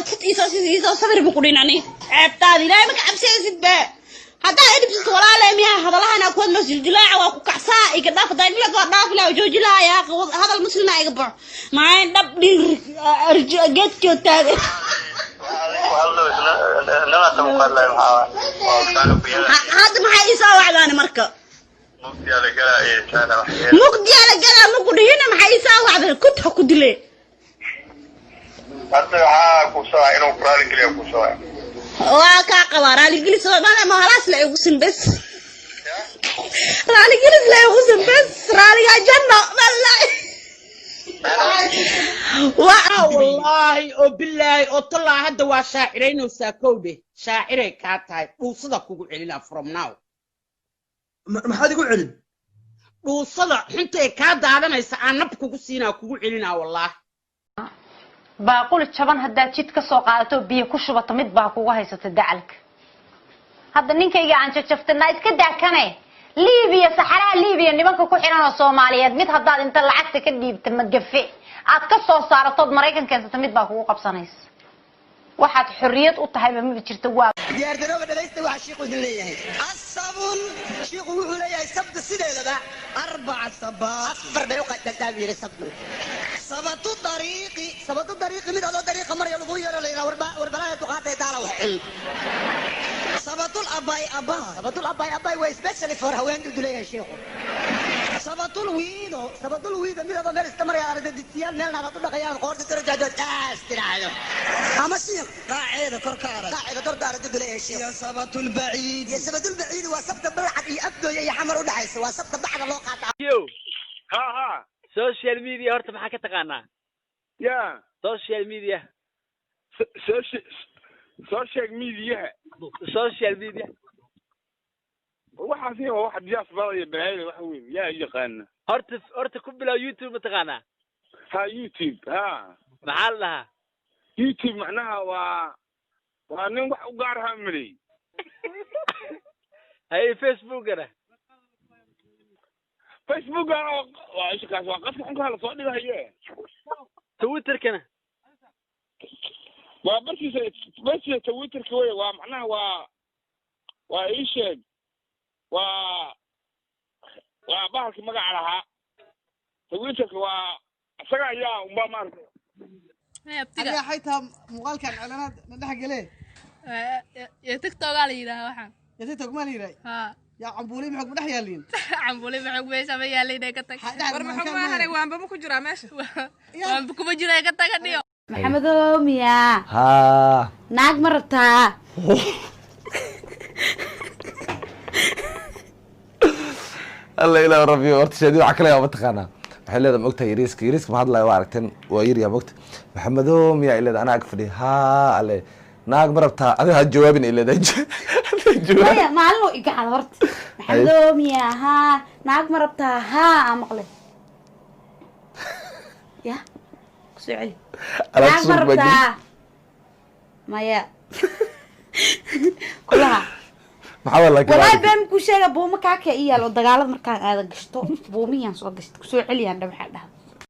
Fut iisoo sawir bu ku dhinani. Ceebtaada Ilaahay ma ka cabsaysid be. Haddaa idhibsisto, walaale, miyaa hadalahan ku hadlo jiljilaaca waa ku kacsaa. Iga dhaaf hadaa imilad waa dhaafi lahaa, jooji lahaa. Yaa hadal muslina iga baxo maayn dhab dhir geedkoo taagan. Hadda maxay iisoo wacdaani marka? Mugdiyaa la galaa maku dhihina. Maxay iisoo wacdan? Kut ha ku dile. Hadda waxaa ku soo inuu ku raali geliyo ku soo. Waa kaa qabaa raaligelis. Soomaaliya ma halaas la igu sin bes, raaligelis la igu sin bes, raaligaa janno wallahi. Wallaahi oo bilaahi oo tallaa, hadda waa shaaciraynaysaa. Kowdhe, shaaciray kaa tahay. Dhuusada kugu celinaa from now. Maxaad igu celin? Dhuusada xuntay kaa daadanaysa aan nab kugu siinaa, kugu celinaa wallaahi. Baaquli jaban haddaad jid ka soo qaadato, biyo ku shubato, mid baa kugu haysata dacalka. Hadda ninkayga aan jajaftanaa iska daakane. Libiya, saxaraha Libiya, nimanka ku xiran oo Soomaaliyeed, mid haddaad inta lacagta ka dhiibta magafe aad ka soo saaratood Maraykan keensato, mid baa kugu qabsanaysa. Waxaad xorriyad u tahayba maba jirto waa. Diyaargarooba, dhagaysta waxa shiiku idin leeyahay. Asabun, shiiku wuxuu leeyahay, sabtu sideedaba arbaca sabaat, afar bay u qadhantaa buu yidhi sabtu. Sabatu dariiqi, sabatu dariiqi, mid adoo dariiqa maraya lagu yeero, la yidhaha warbalaya duqaatay daala wax cun. Sabatul abay abaa, sabatul abay abay waa especially for haween duu leeyahay shiiku. Sabatul wiido, sabatul wiido, mid adoo meel iska maraya aragta disiyaal meel naadaad u dhaqayaan, qoorta tirajaajod aas tiraahdo ama shiiq qaaceeda kor ka arag, qaaceeda kor ka arag duu leeyahay shiiq. Iyo sabatul baciid, iyo sabatul baciid waa sabta Balcad iyo Afgooya iyo Xamar u dhaxaysa, waa sabta bacda loo qaata. Yo. Ha ha. Social media horta maxaa ka taqaanaa? Ya. Social media. Soo sheeg miidiyaha. Social media. Waxaas waa wax diyaas badaya balaayada wax weyn yaa yaqaana. Horta ku bilow, YouTube ma taqaanaa? Ha, YouTube ha. Maxaa la dhahaa? YouTube macnaha waa nin wax u gaar ahaa maley. Haye, Facebookana? Facebookana waa ishkaas, waa qadka xunkaa lasoo dhigahaye. Twitterkana? Waa bartiisa Twitterka wey, waa macnaha waa ii sheeg, waa bahalkii magaca lahaa Twitterka, waa isaga ayaa unba maaragtay. Adiga xaytaa muuqaalkan iclaanaad na dhex galee. Ya TikTokaa la yidhaaha waxaan. Ya TikTok maa la yidhahay? Haa. Yaa cambuuli maxaa ku dhex yaaliin? Cambuuli maxog meesha ma yaalin, ka tag. War maxog maahane, waanba ma ku jiraa meesha? Waanba kuma jira, ka taga dhiyo. Maxamedow, miyaa? Haa. Naag ma rabtaa? Alla ilaa rabbi, horta sheedi waxa kale waa mataqaanaa, waxay leedahay, maogtahay yariiska, yariiska ma hadlayo, waa aragteen, waa yaryaa maogta. Maxamedow, miyaa ay leedahay, anaa ag fadhiya. Haa, ale naag ma rabtaa, adiga ha jawaabin ay leedahay. Maya, maalin oo igacad horta. Maxamedow, miyaa? Haa. Naag ma rabtaa? Haa. Aan maqlay ya kusoo celi. Naag ma rabtaa? Maya, kulaha. Maxaa waa laakiin? Walaahi been ku sheega, buuma kaaka i yaal oo dagaalada markaan aada gashto, buumihiyaan soo gashto. Kusoo celiyaan dha, waxaa dhahda.